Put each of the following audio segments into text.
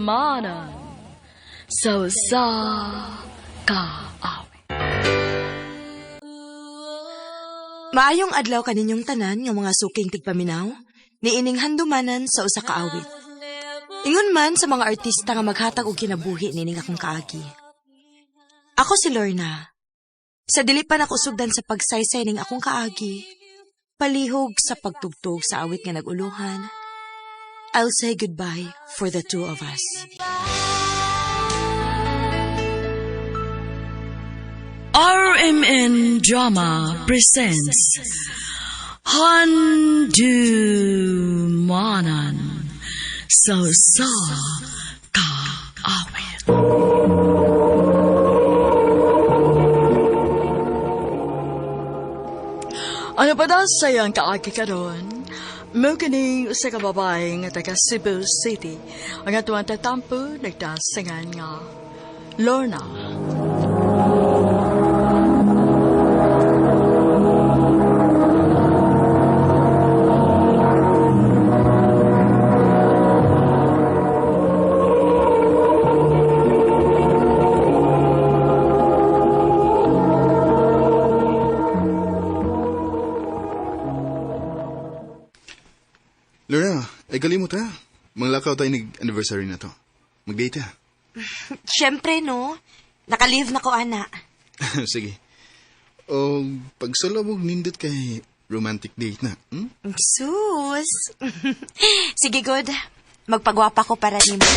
Handumanan sa usa ka awit. Maayong adlaw kaninyong tanan nga mga suking tigpaminaw, niining handumanan sa usa ka awit. Ingon man sa mga artista nga maghatag og kinabuhi nining akong kaagi. Ako si Lorna. Sa dili pa nako sugdan sa pagsaysay ning akong kaagi, palihog sa pagtugtog sa awit nga nag-uluhan, I'll say goodbye for the two of us. RMN Drama presents Handumanan sa usa ka awit. Ano pa daw sayang kaagi karon? Mao kining usa ka babae nga taga Cebu City. Ang atuang tatampo nagdasingan nga Lorna. Lorna, ay galimot ha. Manglakaw tayo nag-anniversary na to. Mag-date ha. Siyempre, no? Naka-leave na ko, ana. Sige. O, pagsulabog nindot kay romantic date na. Hmm? Sus! Sige, good. Magpagwapa ko para nimo.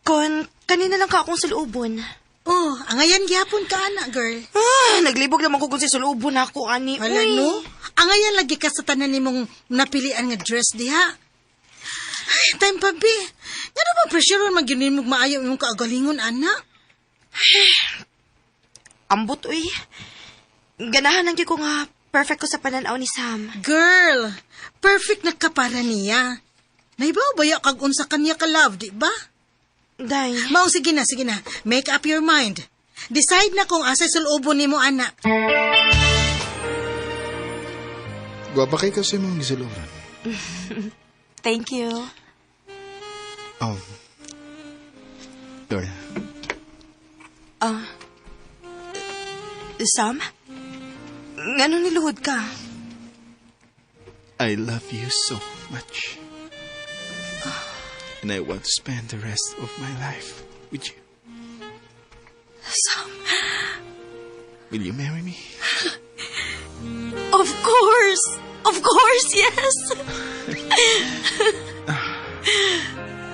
Kon, kanina lang ka akong sulubon. Oh, angayan gyapon ka ana, girl. Ah, naglibog naman ko kung si sulubon ako, ani. Wala Uy. no. Angayan lagi ka sa tanan nimong napilian nga dress diha. Ay, time pa bi. Ngano ba pressure man gyud nimo maayo imong kaagalingon ana? Ambot, uy. Ganahan lang gyud ko nga perfect ko sa pananaw ni Sam. Girl, perfect na ka para niya. Naibaw ba ya kag unsa kanya ka love, di ba? Day. Mao sige na, sige na. Make up your mind. Decide na kung asay sulubon nimo ana. Gwapa kay kasi mong gisuluran. Thank you. Oh. Lorna, Sam? Ngano niluhod ka? I love you so much. And I want to spend the rest of my life with you. Sam? Will you marry me? Of course! Of course, yes!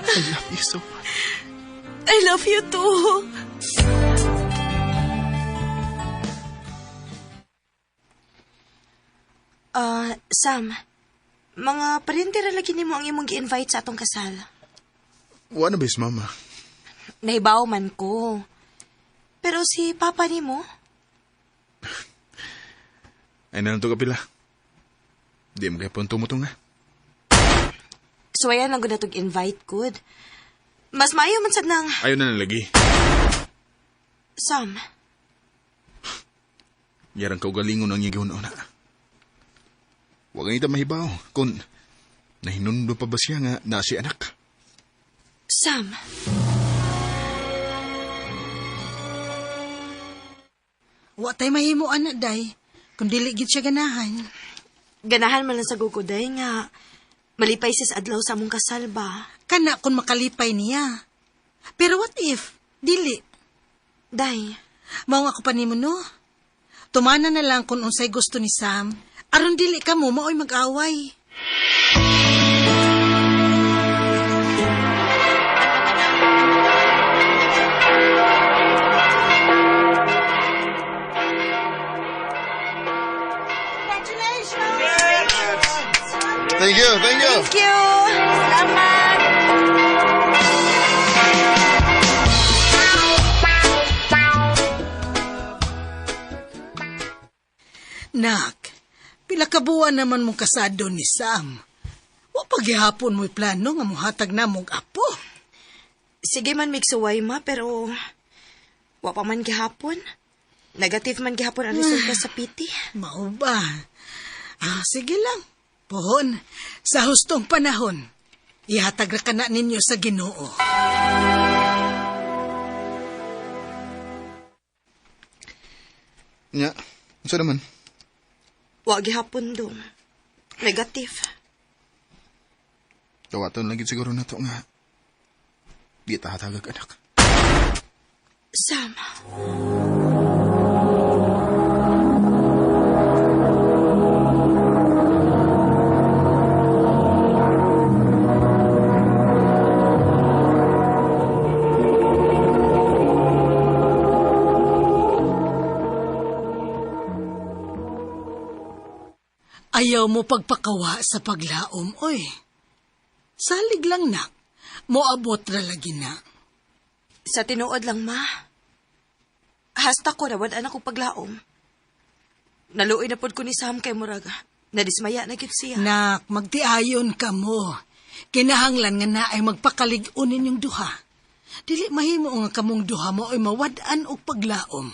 I love you so much. I love you too. Ah, Sam, mga parente ra lagi nimo ang imong gi-invite sa atong kasal. Wala ba is mama? Nahibaw man ko. Pero si papa nimo, Ay na lang to kapila. Di mo kaya tumutong ha. so ayan lang gud natog invite good. Mas maayo man sad nang Ayaw na lang lagi. Sam. Yarang kaugalingon ang iyang na. Huwag ang ita mahibaw kung nahinundo pa ba siya nga na si anak. Sam. Wa tay mahimo ana day. Kung dili gid siya ganahan. Ganahan man lang sa guguday nga malipay siya sa adlaw sa among kasal ba. Kana kung makalipay niya. Pero what if dili? Day, Mao nga ko pa nimo no. Tumana na lang kung unsay gusto ni Sam. Aron dili ka mo maoy mag-away. Thank you, thank you. Thank you. Salamat. Nak, pila ka buwan naman mong kasado ni Sam. Wa pa gihapon mo'y plano nga muhatag na mong apo. Sige man migsuway ma, pero wa pa man gihapon. Negative man gihapon ang resulta sa PT. Mao ba? Ah, sige lang. Pohon, sa hustong panahon, ihatag ra kana ninyo sa Ginoo. Nya, unsa naman? Wa gihapon dong. Negative. Tawaton lang gid siguro na to nga. Di ta hatagag anak. Sam. Ayaw mo pagpakawa sa paglaom, oy. Salig lang nak, moabot ra lagi na. Sa tinuod lang, ma. Hasta ko nawad anak ko paglaom. Naluoy na pod ko ni Sam kay Muraga. Nadismaya na gyud siya. Nak, magtiayon ka mo. Kinahanglan nga na ay magpakalig-on ninyong duha. Dili mahimo nga kamong duha mo ay mawad-an og paglaom.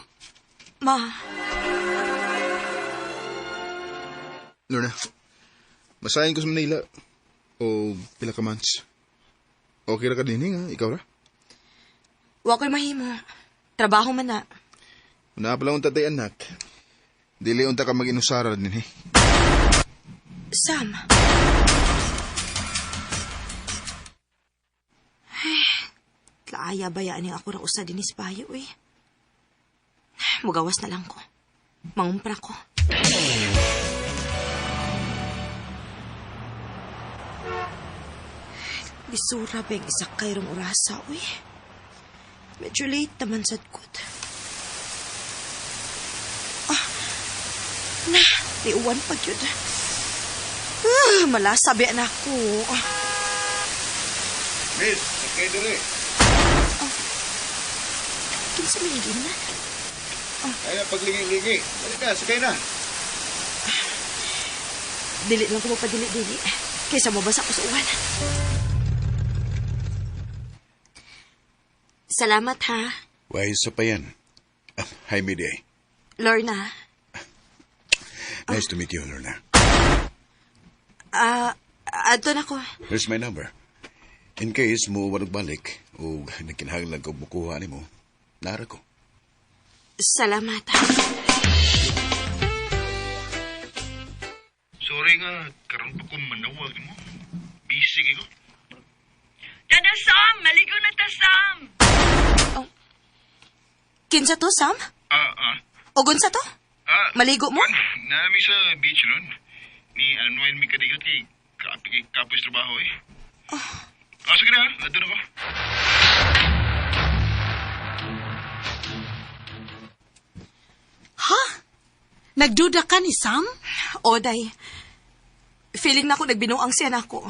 Ma, Lorna, masahin ko sa Manila. O pila ka months. Okay ra ka dinhi nga, ikaw ra? wa ko'y mahimo. Trabaho man na. Una pa lang unta tay anak. Dili unta ka mag-inusara dinhi. Sam. Ay, tlaaya ba yan ako ra usa dinis bayo, uy. Mugawas na lang ko. Mangumpra ko. Lisura ba yung isa kayrong orasa, uy. Medyo late naman sad ko. Ah, na, liuwan pa yun. Ah, malasa ba na ako. Ah, Miss, sakay diri. kinsa may gina? Ay na paglingi-lingi. Dali ka, sakay na. Dili lang ko magpadili-dili. Kaysa mabasa ko sa uwan. Salamat ha, Why, isa pa yan. Ah, hi, Midday. Lorna. Nice to meet you, Lorna. Ah, adto na ko. Here's my number. In case mo warag balik o nagkinahanglan ko mukuha nimo, nara ko. Salamat. Sorry nga, karon pa ko manawag mo. Busy kay ko. Tada, Sam! Maligo na ta, Sam! Oh. Kinsa to, Sam? Ah, ah. Ogon sa to? Ah, Maligo mo? Nami sa beach ron. Ni unwind mi kadigot kay kapi kay kapos trabaho eh. Ah, sige na, adto na ko. Ha? Nagduda ka ni Sam? Oday. Feeling na ako nagbinuang siya nako.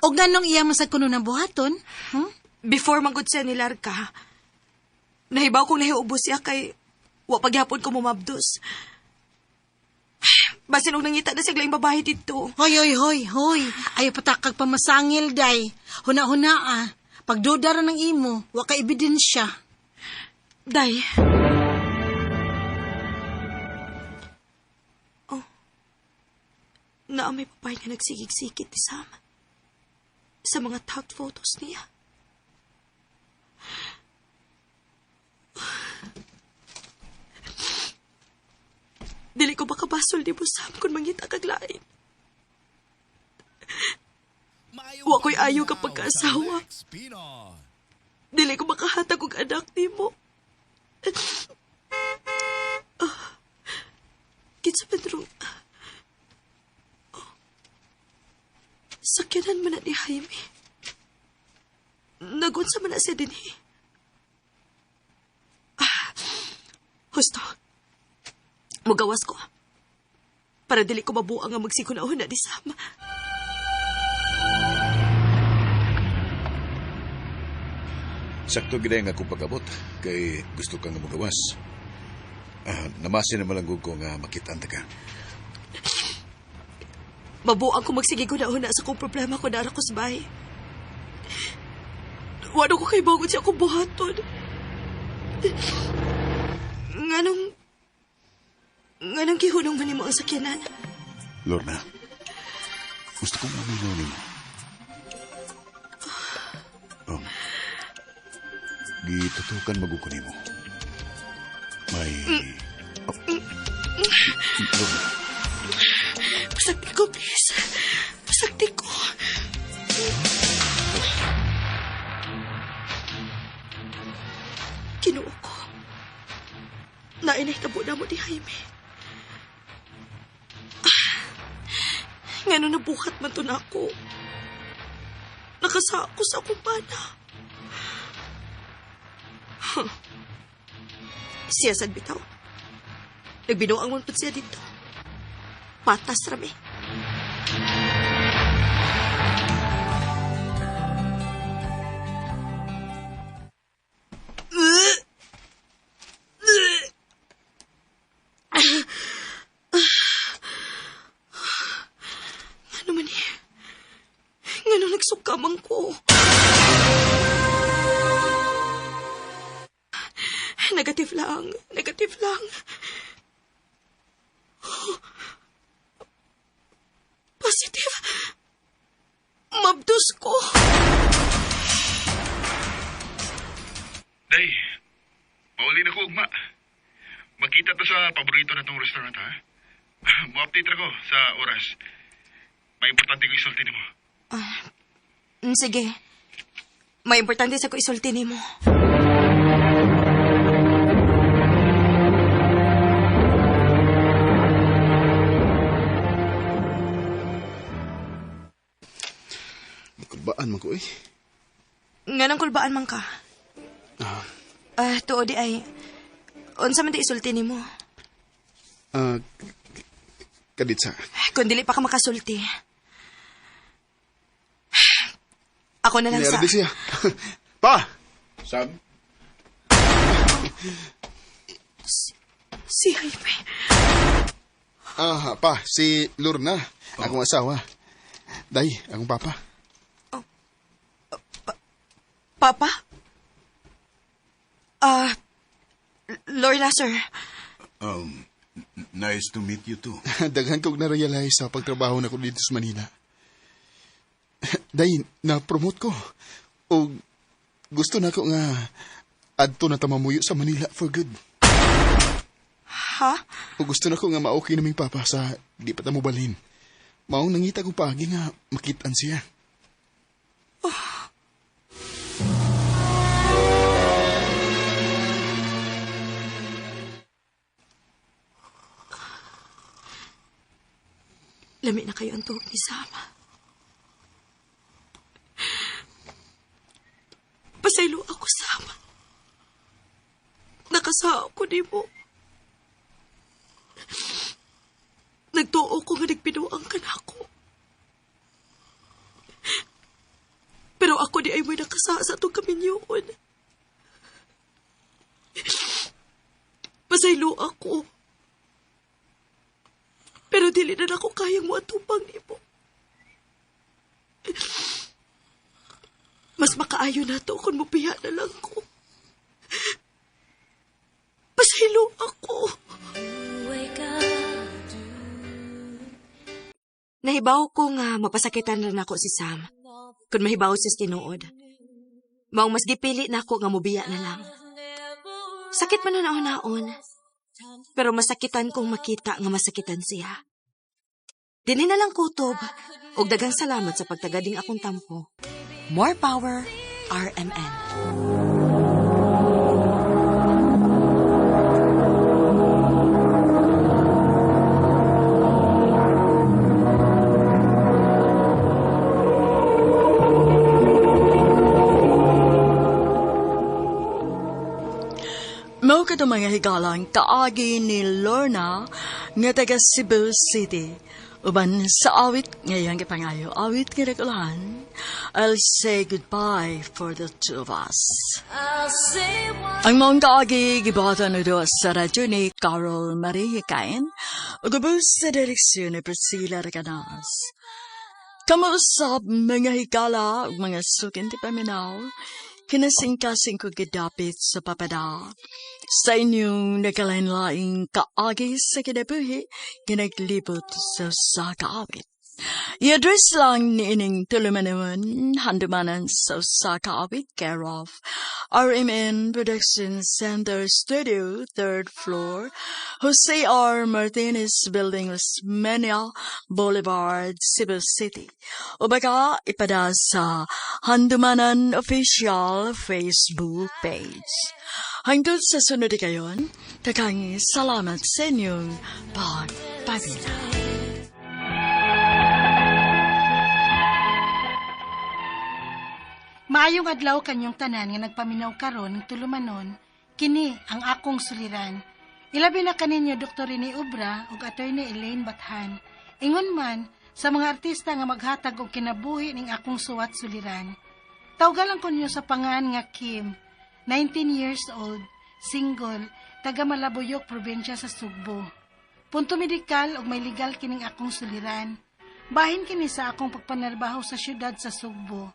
O ganong iya man sa kuno ng buhaton? Hmm? Before manggod siya ni Larka, nahibaw kong nahiubos siya kay wa pagyapon ko mumabdos. Basin og nangita na siya laing babae dito. Hoy, hoy, hoy, hoy. Ayaw patakag pamasangil, day. Huna-huna ah. Pagduda ra ng imo, wa ka ebidensya. Day. Oh. Naa may babae nga nagsigig-sigit ni Sam. Sa mga tagged photos niya. Dili ko makabasol ni mo, Sam, kung mangita kag lain. Wa ko'y ayaw kapag kaasawa. Dili ko makahatag og anak nimo. Ah, kinsa man rong... Oh, sakyanan man na ni Jaime. Nagunsa man na siya dinhi. Ah, husto. Mugawas ko. Para dili ko mabuang nga magsikunahon na ni Sam. Sakto gid nga akong pag-abot kay gusto ka nga magawas. Ah, namasin na malanggo ko nga makita ka. Mabuang ko magsige na sa kong problema ko nara ko sa bahay. Wala ko kay bagot siya akong buhaton. Nganong gihulong man nimo ang sakyanan? Lorna, Gusto kong maminaw nimo. Gitutukan maguko nimo. May... Oh. Lorna. Pasagdi ko, please. Pasagdi ko. Kinuo ko. Nainay tabo na mo ni Jaime. Ngano nabuhat man to na ako. Nakasako sa akong bana. Huh. Siya sad bitaw. Nagbinuang man pud siya dito. Patas rami. Ano man eh? Ngano nagsukamang ko? Negative lang. Negative lang. Positive. Mabdos ko. Day, pauli na ko ugma. Magkita to sa paborito na tong restaurant, ha? Mo-update ra ko sa oras. May importante ko isulti nimo. Sige. May importante sa ko isulti nimo. Kulbaan man ko, eh. Nganong kulbaan man ka? Tuo di ay... Unsa man di isulti nimo? Kaditsa. Kung dili pa ka makasulti. Ako na lang sa... Niardi siya. Pa! Sam? Si Jaime. Pa, si Lorna, akong asawa. Day, akong papa. Papa? Lorna, sir. Nice to meet you too. Daghan kog na-realize sa pagtrabaho na ko dito sa Manila. Day, na-promote ko. O gusto na ko nga adto na tamamuyo sa Manila for good. Ha? O gusto na ko nga ma-okay naming papa sa di pa ta mobalhin. Maong nangita ko paagi nga makitaan siya. Oh. Lami na kayo ang tuhok ni Sam. Pasaylo ako, Sam. Nakasao ko ni mo. Nagtuo ko nga nagbinuang ka na ako. Pero ako di ay mo'y nakasa sa itong kaminyoon. Pasaylo ako. Pero dili na nako kayang moatupang nimo. Mas makaayo na to kung mubiya na lang ko. Pasaylo ako. Nahibaw ko nga mapasakitan rin ako si Sam. Kung mahibaw siya tinuod. Maong mas gipili na ako nga mubiya na lang. Sakit man na naon. Pero masakitan kong makita nga masakitan siya. Dinhi na lang kutob. Og daghang salamat sa pagtagading akong tampo. More power, RMN. Mao kadto mga higalang kaagi ni Lorna nga taga Cebu City. Uban sa awit ngayang gipangayo, awit nga nagulahan, I'll say goodbye for the two of us. Ang maong kaagi gibuhatan na doon sa radyo ni Carol Marie Hikain, ug ubos sa direksyon ni Priscilla Recanas. Kamuusap mga higala ug mga sukin ti paminaw, kinasingkasing ko gidapit sa papada. Sa inyong nagkalain-laing kaagi sa kinabuhi, ginaglibot sa usa ka awit. I-address lang niining tulumanon handumanan sa usa ka awit care of RMN Production Center Studio, 3rd floor, Jose R. Martinez Building, Osmeña Boulevard, Cebu City. O baka ipada sa Handumanan Official Facebook page. Hangtod sa sunod kayon, daghang salamat sa inyong pagpabila. Maayong adlaw kanyong tanan nga nagpaminaw karon ng tulumanon, kini ang akong suliran. Ilabi na kaninyo Dr. Rene Obra ug Attorney Elaine Bathan. Ingon man sa mga artista nga maghatag og kinabuhi ning akong suwat suliran. Tawgalan ko ninyo sa pangan nga Kim, 19 years old, single, taga Malabuyok, probinsya sa Sugbo. Punto medikal ug may legal kining akong suliran. Bahin kini sa akong pagpanarbaho sa syudad sa Sugbo.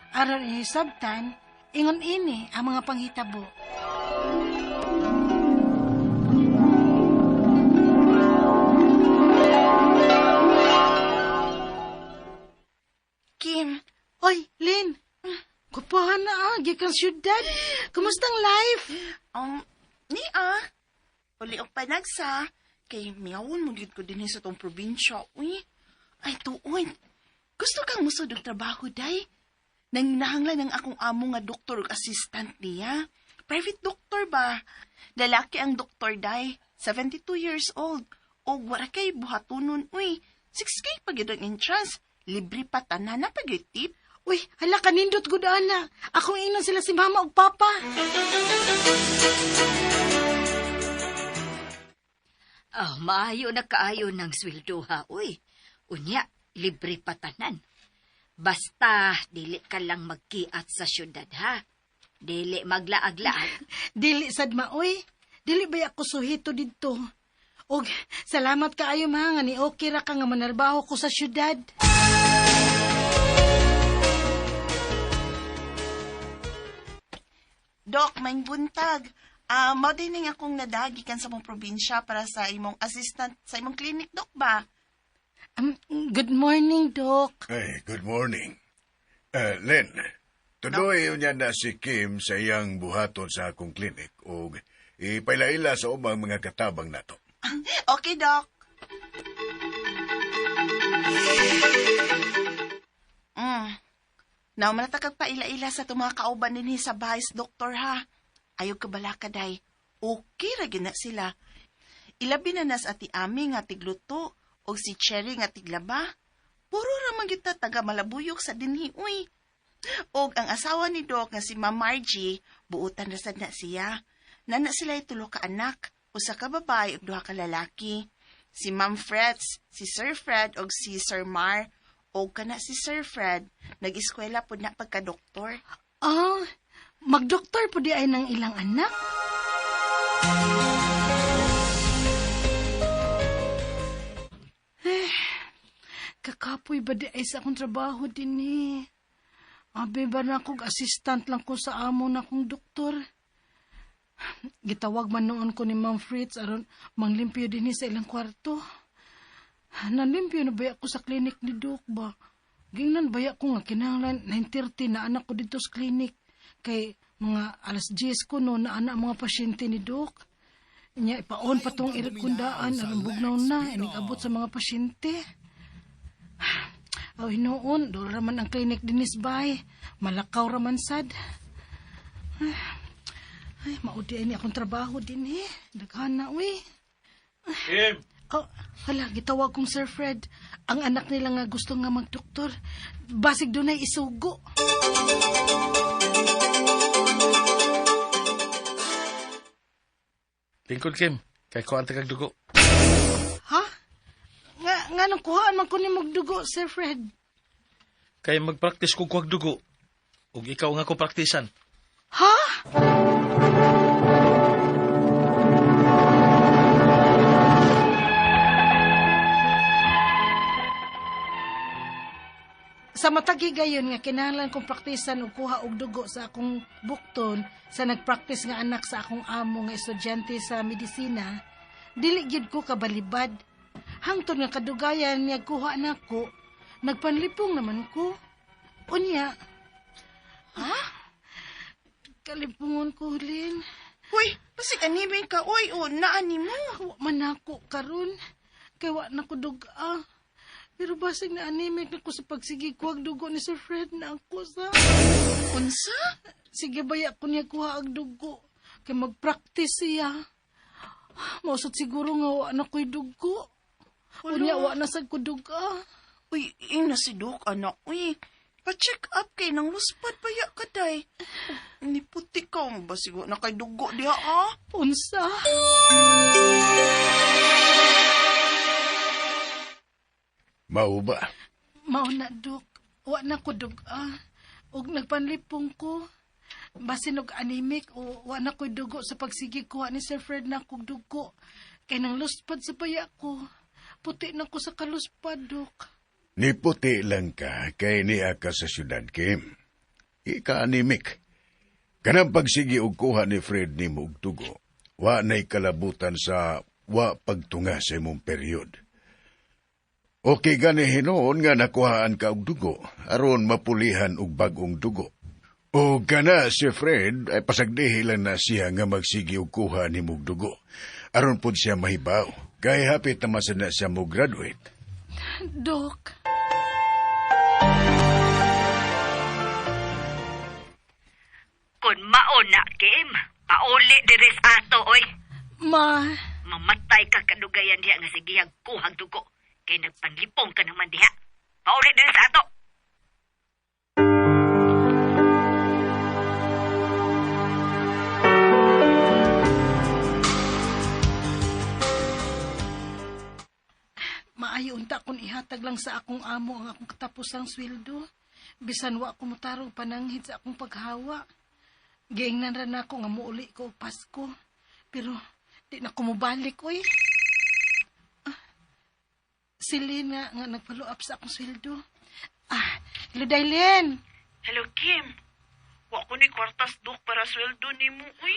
Aron inisabtan, ingon ini ang mga panghitabo. Kim, Oy, Lynn! Kupahan na ah, gikan syudad. Kumusta ang life? Ni uli og panagsa, kay miyawon mo gyud ko dinhi sa tong probinsya, uy. Ay, tuon. Gusto kang musod og trabaho, day. Nanginahanglan ang akong amo nga doktor ug assistant niya. Private doctor ba? Lalaki ang doktor, day. 72 years old. Og wala kay buhatunon, uy. 6K pa gyud ang entrance. Libre pa tanan na pa gyud tip. Uy, hala kanindot gud ana. Akong ingnon sila si mama ug papa. Ah, maayo na kaayo ng sweldo ha, uy. Unya, libre pa tanan. Basta, dili ka lang magkiat sa syudad ha. Dili maglaag-laag. Dili sad maoy. Dili ba ako suhito didto? Og salamat kaayo ma nga ni okay ra ka nga manarbaho ko sa syudad. Dok, maing buntag. Mao din ning akong nadagi kan sa mong probinsya para sa imong assistant sa imong clinic, Dok ba? Good morning, Doc. Ay, good morning. Len, tuloy niya na si Kim sa iyang buhaton sa akong clinic o ipailaila sa ubang mga katabang nato. Okay, Doc. Now, manata kag paila-ila sa itong mga kauban dinhi sa bahay, Doktor, ha? Ayaw ka bala ka, day. Okay ra gyud na sila. Ilabi na nas ati Ami nga tigluto o si Cherry nga tiglaba. Puro ra man gyud ta taga Malabuyok sa dinhi, uy. Og ang asawa ni Doc nga si Ma'am Margie, buutan ra sad na siya. Nana sila tulo ka anak, usa ka babae ug duha ka lalaki. Si Ma'am Freds, si Sir Fred og si Sir Mar. Og kana si Sir Fred, nag-eskwela pud na pagka-doktor. Ah, magdoktor po di ay ng ilang anak. Eh, kakapoy ba di ay sa akong trabaho din eh. Abi ba na akong assistant lang ko sa amo na akong doktor. Gitawag man noon ko ni Ma'am Fritz aron manglimpyo din sa ilang kwarto. Nalimpyo na ba ako sa clinic ni Doc ba? Gingnan ba ako nga kinahanglan 9:30 na anak ko dito sa clinic. Kay mga alas 10 ko no na anak mga pasyente ni Doc. Nya ipa-on pa tong irikundaan aron bugnaw na inig abot sa mga pasyente. Aw hinuon, doon raman ang clinic dinis bay. Malakaw raman sad. Ay, maudi ay ni akong trabaho din eh. Daghan na, uy. Kim! Oh, hala, gitawag kong Sir Fred. Ang anak nila nga gusto nga magdoktor. Basig doon ay isugo. Lingkod, Kim. Kay kuhaan kag dugo. Ha? Nga nang kuhaan man ko ni magdugo, Sir Fred. Kay magpraktis ko kuhag dugo. Ug ikaw nga ko praktisan. Ha? Sa matag higayon nga kinahanglan kong praktisan og kuha og dugo sa akong bukton sa nagpraktis nga anak sa akong amo nga estudyante sa medisina, dili gyud ko kabalibad. Hangtod nga kadugayan niya kuha nako, Nagpanlipong naman ko. Unya. Ha? Kalipungon ko, Lynn. Uy, basig anime ka, uy, o naani mo. Wa man ako karon. Kay wa na ko duga. Pero basig na anemic na ko sa pagsigi kuwag dugo ni Sir Fred na ako sa. Unsa? Sige baya ko niya kuha ang dugo. Kay magpractice siya. Mausot siguro nga wa na ko'y dugo. Unya wa na sad ko duga. Uy, ina si Doc, anak. Uy, pa-check up kay nang luspad pa ya ka, day. Niputi ka, basig wa na kay dugo diha, ah. Unsa? Mao ba? Mao na, Dok. Wa na ko duga. Ug nagpanlipong ko. Basin og anemic o wa na ko'y dugo sa pagsigi kuha ni Sir Fred na kog dugo. Kay nang luspad sa paya ko. Puti na ko sa kaluspad, Dok. Niputi lang ka kay niya ka sa syudad, Kim. Ika-anemic. Kanang pagsigi og kuha ni Fred ni og dugo, wa na'y kalabutan sa wa pagtunga sa imong period. Okay gani hinuon nga nakuhaan ka og dugo, aron mapulihan og bag-ong dugo. O kana si Fred ay pasagdihi lang na siya nga magsigi og kuha ni og dugo. Aron pud siya mahibaw. Kay hapit naman sad na siya mo graduate. Dok. Kun mao na, Kim, pauli diri sa ato, oy. Ma. Mamatay ka kadugayan diha nga sigihag kuhag dugo. Kay nagpanlipong ka naman diha. Pauli diri sa ato. Maayo unta kun ihatag lang sa akong amo ang akong katapusang sweldo. Bisan wa ko motarong pananghid sa akong paghawa. Giingnan ra nako nga muuli ko og Pasko. Pero di na ko mobalik oy. Ah, si Lynn nga nag-follow up sa akong sweldo. Ah, hello Daylene. Hello, Kim. Wa ko ni kwartas, Dok, para sweldo ni mo, uy.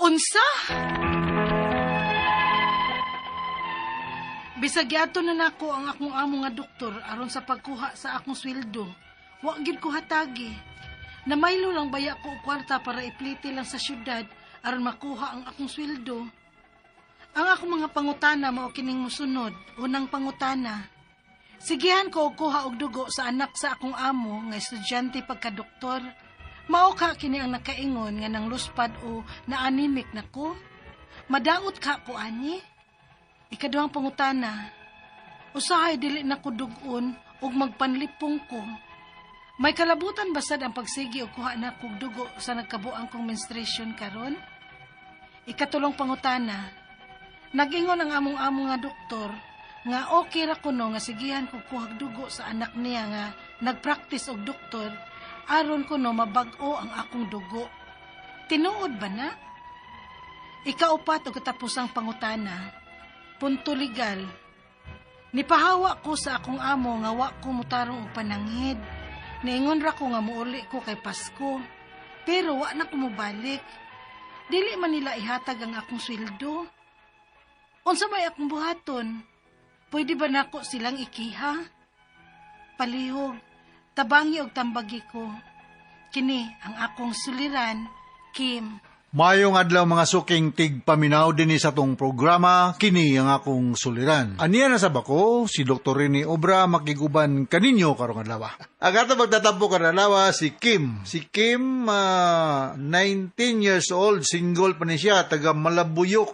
Unsa? Bisag giadto na nako ang akong amo nga doktor aron sa pagkuha sa akong sweldo. Wa gid ko hatagi. Namaylo lang baya ko og kwarta para ipliti lang sa syudad aron makuha ang akong sweldo. Ang akong mga pangutana mao kining mosunod. Unang pangutana. Sigihan ko og kuha og dugo sa anak sa akong amo nga estudyante pagkadoktor. Mao ka kini ang nakaingon nga nang luspad o na-anemic na ko. Madaot ka ko ani. Ikaduhang pangutana. Usahay dili na ko dugon ug magpanlipong ko. May kalabutan basad ang pagsigi og kuha na kog dugo sa nagkabuang kong menstruation karon? Ikatulong pangutana. Nag-ingon ang among-amo nga doktor nga okay ra kuno nga sigihan ko kuhag dugo sa anak niya nga nagpractice og doktor aron kuno mabag-o ang akong dugo. Tinuod ba na? Ikaupat og katapusang pangutana. Punto legal. Nipahawa ko sa akong amo nga wa ko motarong og pananghid. Niingon ra ko nga muuli ko kay Pasko. Pero wa na ko mobalik. Dili man nila ihatag ang akong sweldo. Unsa may akong buhaton? Pwede ba nako silang ikiha? Palihog, tabangi og tambagi ko. Kini ang akong suliran, Kim. Mayong adlaw mga suking tigpaminaw dinhi sa tong programa, kini ang akong suliran. Aniya na sa bako, si Dr. Rene Obra makiguban kaninyo karong adlaw. Ang ato magtatampo karong adlaw si Kim. Si Kim, 19 years old, single pa ni siya, taga Malabuyok,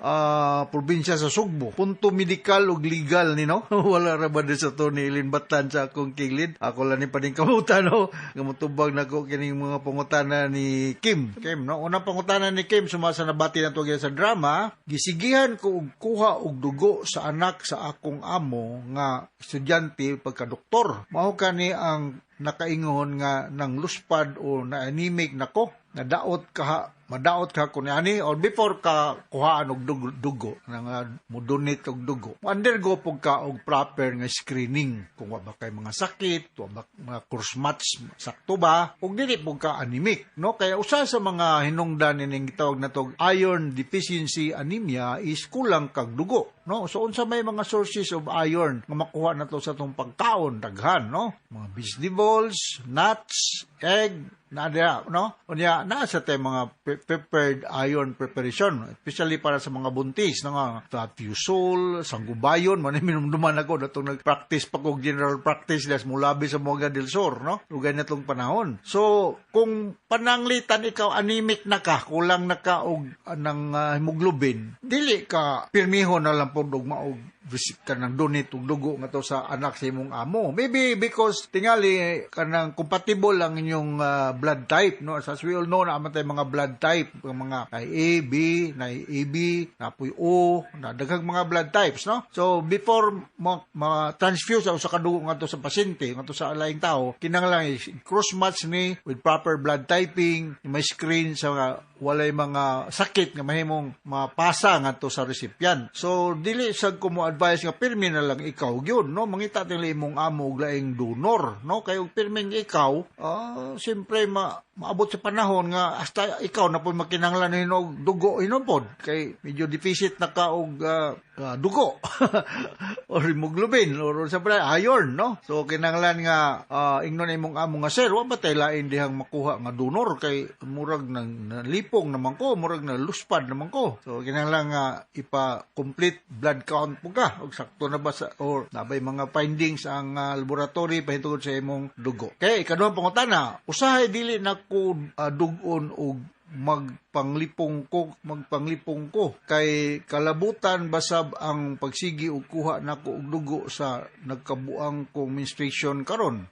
probinsya sa Sugbo. Punto medikal ug legal ni no. Wala ra ba din sa to ni Ilin Batan sa akong kilid. Ako lang ni paningkamutan no. Nga motubag nako kining mga pangutana ni Kim. Kim no, unang pangutana ni Kim sumasa nabati na to sa drama, gisigihan ko og kuha og dugo sa anak sa akong amo nga estudyante pagkadoktor. Mao kani ang nakaingon nga nang luspad o na-anemic nako, nadaot ka, madaot ka kun ani or before ka kuhaan og dugo nga mo-donate og dugo, undergo pug ka og proper nga screening kung wa ba kay mga sakit, wa ba mga cross match sakto ba, ug dili pug ka anemic no. Kaya usa sa mga hinungdan ining gitawag natog iron deficiency anemia is kulang kag dugo. no? So unsa may mga sources of iron nga makuha nato sa atong pagkaon? Daghan, no? Mga vegetables, nuts, egg, na diha, no? Unya naa sa tay mga prepared iron preparation, especially para sa mga buntis, no, nga Fusol, Sangubayon, man minumduman ako datong nag-practice pa kog general practice das mulabi sa Moga del Sur, no? Ugay na tong panahon. So, kung pananglitan ikaw anemic na ka, kulang na ka og ng hemoglobin, dili ka pirmiho na lang pod og maog visit ka ng donate og dugo nga to sa anak sa imong amo. Maybe because tingali kanang compatible ang inyong blood type, no? As we all know, naa man tay mga blood type, ang mga ay A, B, na AB, napoy O, na daghang mga blood types, no? So before mo ma-transfuse ang usa ka dugo ngadto sa pasyente, ngadto sa laing tao, kinahanglan is cross match ni with proper blood typing, may screen sa mga walay mga sakit nga mahimong mapasa ngadto sa recipient. So dili sad ko mo advise nga pirmi na lang ikaw gyud, no? Mangita tingali imong amo og laing donor, no? Kay og pirming ikaw, siyempre maabot sa panahon nga hasta ikaw na po makinahanglan og dugo hinupod kay medyo deficit na ka og dugo or hemoglobin or sa pa iron, no? So kinahanglan nga ingnon imong amo nga, "Sir, wa ba tay lain dihang makuha nga donor kay murag nang nalipong naman ko, murag na luspad naman ko?" So kinahanglan nga ipa complete blood count po ka og sakto na ba sa or nabay mga findings ang laboratory pahintungod sa imong dugo. Kay ikaduhang pangutana, usahay dili na ko dugon og magpanglipong ko kay kalabutan basab ang pagsigi og kuha nako og dugo sa nagkabuang kong menstruation karon.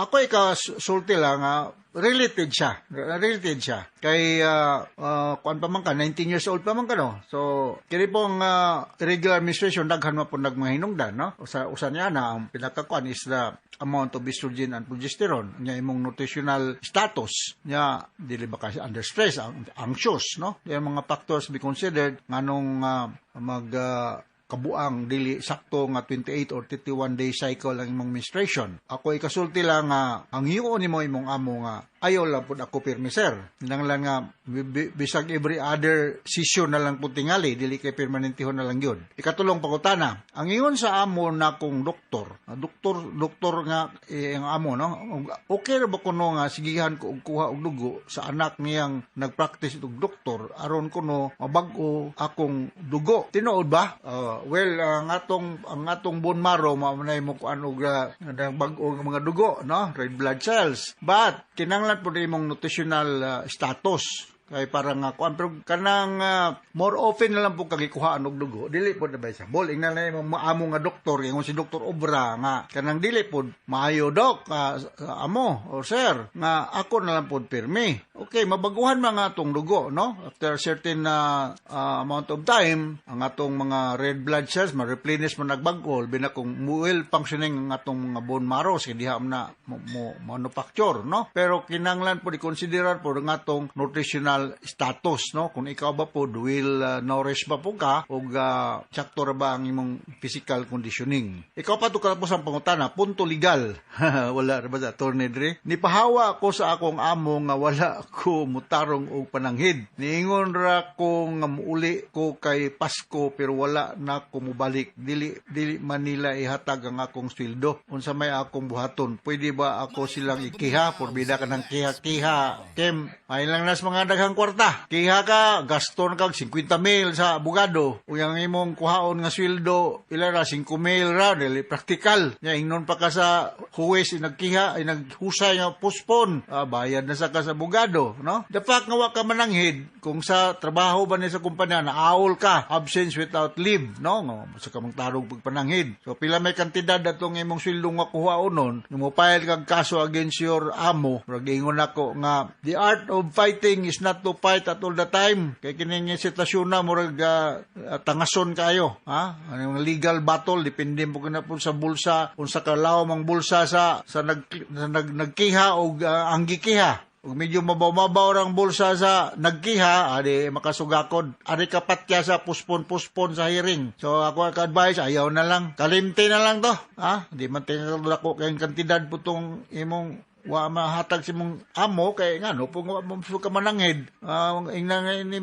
Ako ikasulti lang nga related siya kay kuan pa man ka, 19 years old pa man ka, no? So kini pong irregular menstruation, daghan man po nagmahinungdan, no? Usa usa niya na ang pinakakuan is the amount of estrogen and progesterone nya, imong nutritional status nya, dili ba ka under stress, anxious, no? Yung mga factors be considered nganong mag kabuang dili sakto nga 28 or 31 day cycle ang imong menstruation. Ako ikasulti lang nga ang hiuon nimo imong amo nga ayaw lang pud ako pirmi, sir. Kinahanglan nga bisag every other session na lang pud tingali, dili kay permanentihon na lang yun. Ikatulong pangutana, ang ingon sa amo na kong doktor, doktor doktor nga ang amo, no? Okay ra ba kuno nga sigihan ko og kuha og dugo sa anak niyang nagpractice og doktor aron kuno mabag-o akong dugo? Tinuod ba? Well, ang atong bone marrow mao man mo kuan og bag-o nga mga dugo, no? Red blood cells. But kinahanglan pud imong nutritional status kay para nga kuan, pero kanang more often na lang po kagikuhaan og dugo, dili pod advisable. Ingnan na imong amo nga doktor, ingon si Doktor Obra nga kanang dili pod maayo, dok, amo or sir, nga ako na lang pod pirmi. Okay, mabaguhan mga atong dugo, no? After a certain amount of time, ang atong mga red blood cells ma-replenish mo nagbag-o, labi na kung well functioning ang atong mga bone marrow kay diha man na mo manufacture, no? Pero kinahanglan po i-considerar po ang atong nutritional status, no? Kung ikaw ba po well nourished ba po ka og sakto ra ba ang imong physical conditioning. Ikaw pa to katapos ang pangutana, punto legal. Wala ra ba sa attorney dre? Nipahawa ko sa akong amo nga wala ko mutarong og pananghid. Niingon ra ko nga muuli ko kay Pasko pero wala na ko mubalik. Dili dili man nila ihatag ang akong sweldo. Unsa may akong buhaton? Pwede ba ako silang ikiha? Porbida ka ng kiha-kiha. Kem, ay lang nas mga daghang kwarta. Kiha ka, gaston kag 50 mil sa abogado. Ug ang imong kuhaon nga sweldo, ila ra 5 mil ra, dili praktikal. Nya ingnon pa ka sa huwes nagkiha ay naghusay nga postpone. Bayad na sa ka sa abogado, no? The fact nga wa ka mananghid, kung sa trabaho ba ni sa kumpanya naawol ka, absence without leave, no? Nga sa ka tarog pagpananghid. So pila may kantidad atong imong sweldo nga kuhaon nun, mo file kag kaso against your amo, murag ingon ako nga the art of fighting is not to fight at all the time. Kay kining sitwasyon na murag tangason kayo, ha? Ano yung legal battle, depende mo na po sa bulsa, unsa ka lawom ang bulsa sa nagkiha og ang gikiha. Ug medyo mabaw-mabaw rang bulsa sa nagkiha, adi makasugakod. Adi kapatya sa postpone-postpone sa hearing. So ako ang advice, ayaw na lang. Kalimti na lang to. Ha? Di man tinatawag ko kayong kantidad po tong imong Wa mahatag si mong amo kay ngano pung wa mo ka mananghid. Ingna nga ini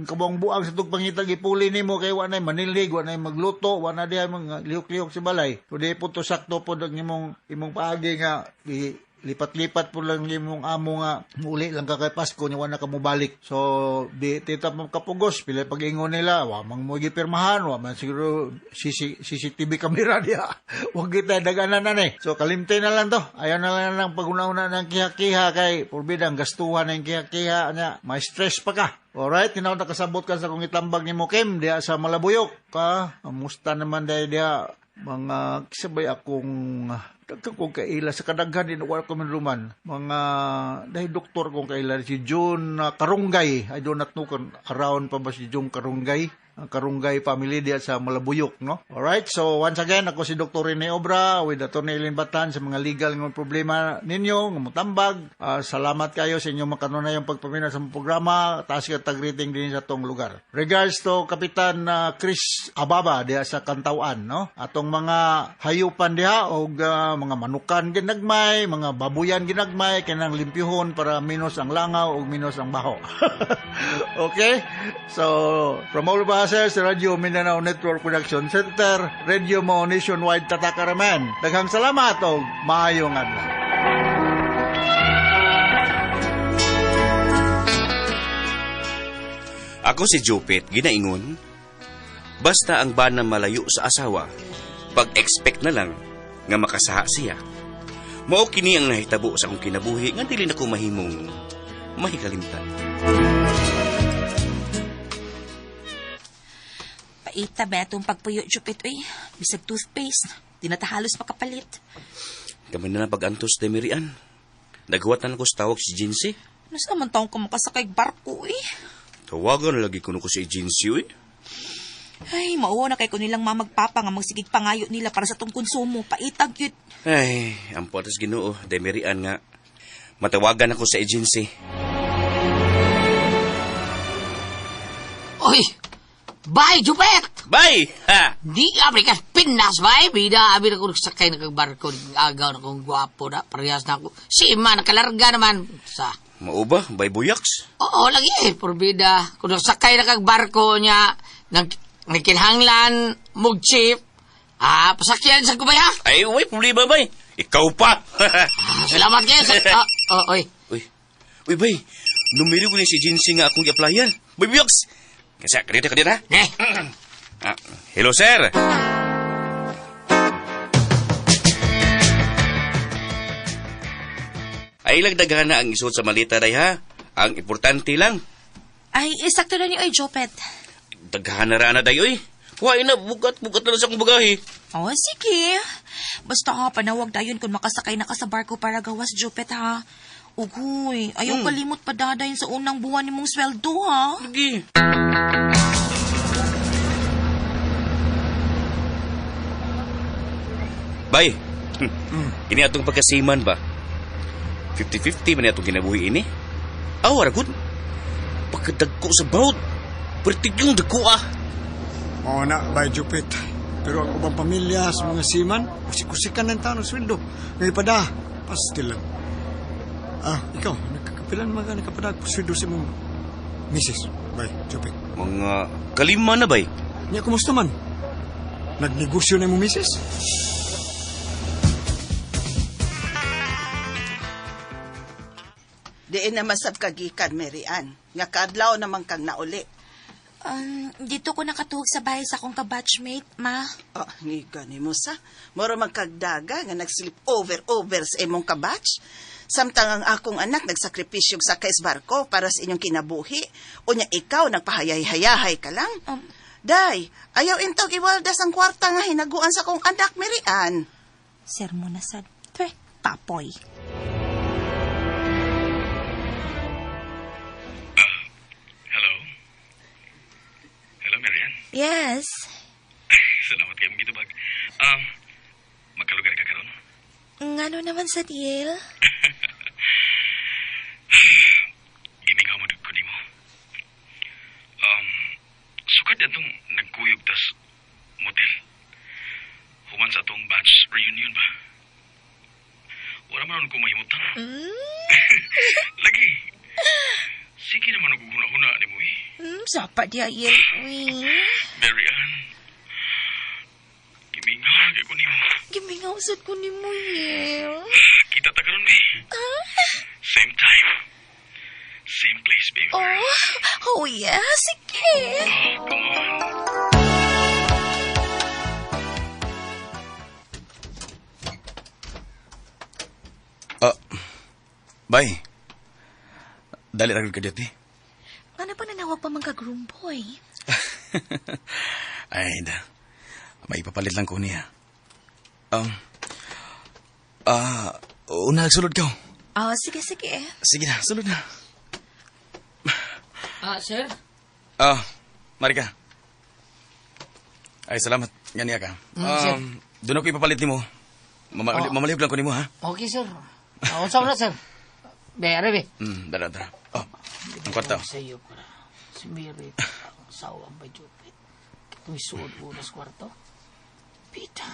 kabuang buang sa tug pangitag ipuli nimo kay wa nay manilhig, wa nay magluto, wa na diha mga lihok-lihok sa balay. So di po to sakto pod ang imong paagi nga lipat-lipat po lang imong amo nga muli lang ka kay Pasko nya wa na ka mobalik. So di tita mo kapugos pila pag-ingon nila wa mang mo gipirmahan, wa man siguro CCTV camera diha. Wa kita daganan na ni. So kalimte na lang to. Ayaw na lang ng paguna-una ng kiha-kiha kay porbidang gastuhan ng kiha-kiha nya may stress pa ka. Alright, tinaw na kasabot ka sa kung itambag nimo Kim diha sa Malabuyok ka. Amusta naman dahil diha mga kisabay akong daghan kong kaila sa kadaghan din wa ko man mga dahil doktor kong kaila si June Karunggay. I do not know kung around pa ba si June Karunggay, ang Karunggay family diya sa Malabuyok, no? Alright, so once again, ako si Dr. Rene Obra with Atty. Eileen Batan sa mga legal nga problema ninyo, nga mutambag. Salamat kayo sa inyong makanunayang pagpaminaw sa programa. Taas ka tag-rating din sa tong lugar. Regards to Kapitan Chris Ababa diya sa Kantawan, no? Atong mga hayupan diha og mga manukan ginagmay, mga babuyan ginagmay, kanang limpyuhon para minus ang langaw ug minus ang baho. Okay? So, from all of us sa Radyo Mindanao Network Production Center, Radio Mo Nationwide Tatakaraman. Daghang salamat og maayong adlaw. Ako si Jupit, ginaingon. Basta ang bana malayo sa asawa, pag-expect na lang nga makasaha siya. Mao kini ang nahitabo sa akong kinabuhi nga dili nako mahimong mahikalimtan. Paita ba itong pagpuyo, Jupit, uy? Bisag toothpaste, di na ta halos makapalit. Kami na lang pag-antos, Demirian. Naghuwat na lang ko sa tawag si Jincy. Nasa man taong ka makasakay barko, eh. Tawagan na lagi kuno ko si Jincy, uy. Ay, mauwa na kay ko nilang mamagpapa nga magsigig pangayo nila para sa tong konsumo. Paitag yun. Ay, ang potas Ginoo, Demirian nga. Matawagan ako sa agency. Oy! Bye, Jupet! Bye! Ha! Di abi ka pinas, bye! Bida, abi na ko nagsakay na kag barko. Agaw na kong gwapo na. Parehas na ako. Si Ima, nakalarga naman. Sa... Mao ba? Bye, Buyaks? Oo, lagi eh. Porbida. Kung nagsakay na kag barko niya, nagkinhanglan, mug chief, pasakyan sa kubay, ha? Ay, uy, problema, bay. Ikaw pa! Salamat kayo sa... Oy. Uy, uy, bay. Numero ko ni si Jincy nga akong i-applyan. Bay, Buyaks! Kasi, kanita ka din, ha? Eh? Hello, sir. Ay, lagdaghan na ang isuot sa malita, day, ha? Ang importante lang. Ay, isakto na ni oy, Jopet. Daghan na rana, day, oy. Huwag na, bugat-bugat na lang sa akong bagahe. Oh, sige. Basta ha, panawag dayon kung makasakay na ka sa barko para gawas, Jopet, ha? Ugoy, ayaw kalimot pa dadayon sa unang buwan ni mong sweldo, ha? Sige. Bay, ini atong pagkasiman ba? 50-50 man atong kinabuhi ini. Aw, aragod. Pagkadagko sa boat. Pertig yung dagko, ah. Oo na, bay Jupit. Pero ang ubang pamilya sa mga seaman, usik-usikan ng taon ng sweldo. Ngayon pa da, pastil lang. Ikaw, nagkakapilan mga nakapadag sweldo sa mong misis, bay Jupit. Mga kalima na, bay. Nya, kumusta man? Nagnegosyo na mong misis? Diin na masab kagikan, Mary Ann. Nga kaadlaw naman kang nauli. Dito ko nakatuhog sa bahay sa akong kabatchmate, ma. Oh, ni gani mo sa. Moro magkagdaga nga nagslip over sa imong kabatch. Samtang ang akong anak nagsakripisyo sa sakay sa barko para sa inyong kinabuhi. Unya ikaw nagpahayay-hayahay ka lang. Day, ayaw intog iwaldas ang kwarta nga hinaguan sa akong anak, Mary Ann. Sermo na sad. Twe, papoy. Hello? Hello, Marian. Yes. Salamat kayo mong gitubag. Magkalugar ka karon? Ngano naman sa Tiel? Gimingaw mo ko nimo. Sukad atong nagkuyog tas motel. Human sa atong batch reunion ba? Wala man ko mahimutang. Lagi. Sige naman ako huna-huna ni mo eh. Sapa di ayel, uy. Mary Ann. Gimingaw kay ko nimo. Gimingaw sad ko nimo, Yel. Kita ta karon be. Same time. Same place, baby. Oh, yeah, sige. Oh, come on. Bye. Dali ra ka dito. Ano pa nanawag pa man ka, groom boy? Ay, da. May ipapalit lang ko niya. Una, sulod ka. Oh, sige, sige. Sige na, sulod na. Sir? Marika. Ay, salamat. Ganiya ka. Sir. Doon ako ipapalit nimo. Mamalihog lang ko nimo, ha? Okay, sir. Unsa na, sir? Be, are, be. Dara, dara. Oh, ang kwarta. Sa iyo para. Si Mary, ang asawa ba, Jupit? Kato'y suod unas kwarto. Pita,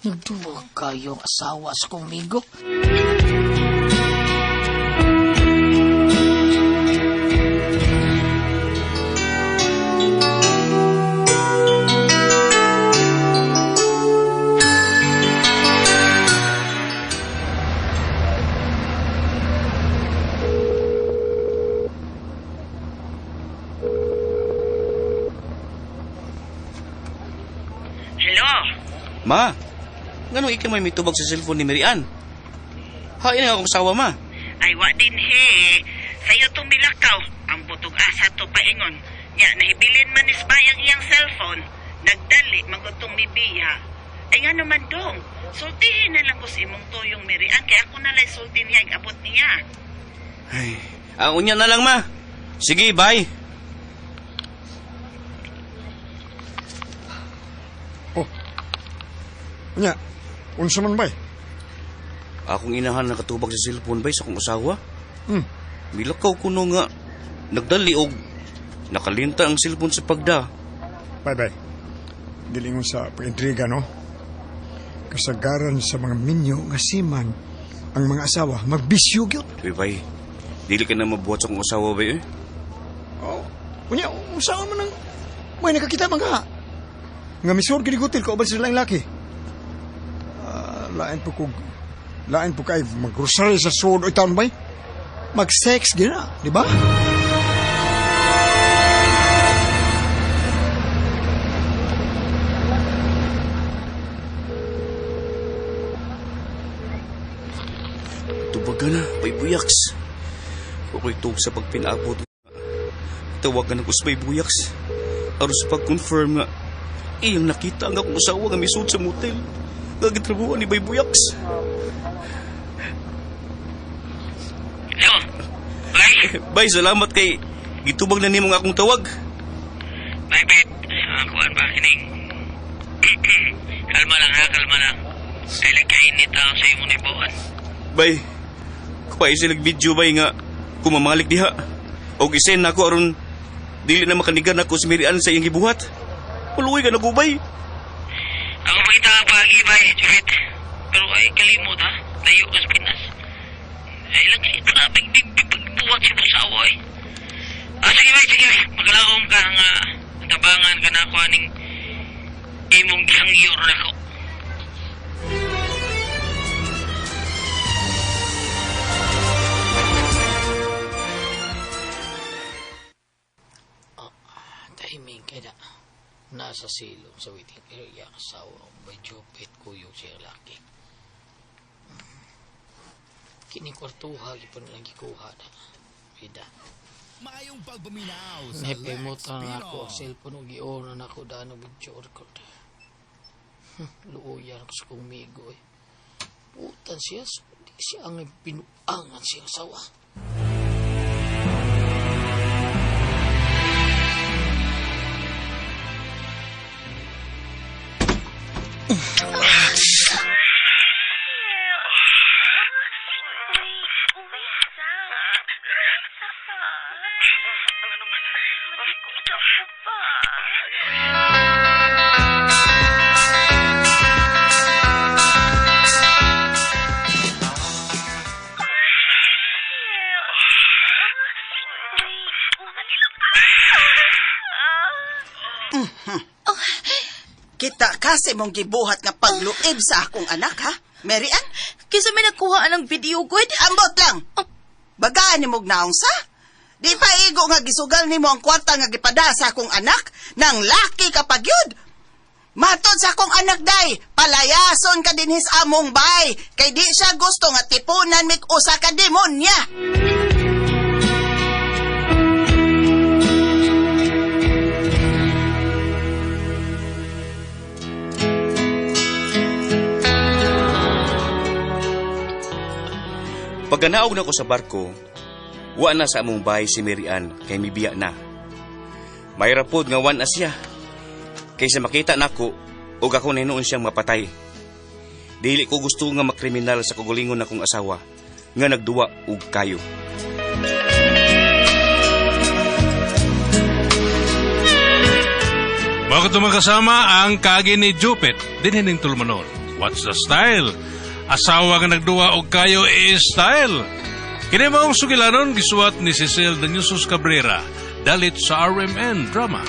nagduwag kayong asawa sa kumigo. Hello? Ma, ngano ikaw may mitubag sa cellphone ni Mary Ann? Hain nga akong asawa, ma. Ay, wa din he. Sa'yo itong milakaw. Ang butog asa to paingon. Nya, nahibilin man is bayang iyang cellphone. Nagdali, magutong mibiya. Ay nga naman dong, sultihin na lang ko sa imong tuyong Mary Ann. Kaya ako nalay sulti niya, ang abot niya. Ay, ang unya na lang, ma. Sige, bye. Oh. Unya, unsa man bay? Akong inahan nakatubag sa cellphone bay sa akong asawa. Milakaw kuno nga nagdali og nakalinta ang cellphone sa pagda. Bye bye. Dilingon sa pag-intriga, no? Kasagaran sa mga minyo nga siman ang mga asawa magbisyo gyud. Uy, bay. Dili ka na mabuhat sa akong asawa bay eh. Oh, unya unsaon man ang may nakakita man ka. Nga misur gid gutil ko uban sila ang laki. Lain po kog lain po kay maggrosary sa sud oy taon bay. Mag-sex gina, di ba? Tubaga na, bay buyaks. Ako'y tug sa pagpinabot. Tawagan ako sa bay buyaks. Aron sa pag-confirm nga iyang nakita ang akong asawa nga misud sa motel. Gagitrabuhan ni Bay Buyaks. Hello? Bay? Bay, salamat kay gitubag na nimo ang akong tawag. Bay, Bet. Kuan ba, kining? Kalma lang ha, kalma lang. Kay lagkainit ako sa imong nibuan. Bay, kupain sila video bay nga kumamalik diha. O gisend na ako aron dili na makanigan ako si Mary Ann sa iyang gibuhat. Maluoy ka na ko, bay. Ako ba kita pagi, bay, Jupit? Pero ay kalimot, ha? Layo ka sa Pinas. Ay lang, grabe, pagbuhat si Busawa, eh. Sige, bay, sige, bay. Maglaom ka nga tabangan ka na ako aning imong gihangyor na ko. Timing kaya na. Nasa silong sa waiting area ang asawa by Jupit kuyog siya laki. Kini kwartuha, gipon lang gikuha na. Bida. Maayong pagpaminaw sa Nahipimutan Lex na ako ang Pino. cellphone o giona na ako daan og video record. Luoyan ako sa kumigo eh. Putan siya, di siya ang binuangan siya asawa. Kita ka sa imong gibuhat nga pagluib sa akong anak, ha? Mary Ann? Kinsa may nagkuha ng video, good? Ambot lang. Bagaan ni mog naong sa? Di pa igo nga gisugal nimo ang kwarta nga gipada sa akong anak nang laki ka pa gyud. Matod sa akong anak day, palayason ka dinhi sa among bay kay di siya gusto nga tipunan mig usa ka demonya. Pagkanaog na ko sa barko, wa na sa among bahay si Mary Ann kay mibiya na. May rapod nga wan na siya. Kaysa makita nako og ako na hinuon siyang mapatay. Dili ko gusto nga makriminal sa kagulingon akong asawa nga nagduwa og kayo. Mao kato mga kasama ang kaagi ni Jupit dinhi ning tulumanon. What's the style? Asawa nga nagduwa og kayo is style. Kini maong sugilanon gisuwat ni Cecil Danusus Cabrera dalit sa RMN Drama.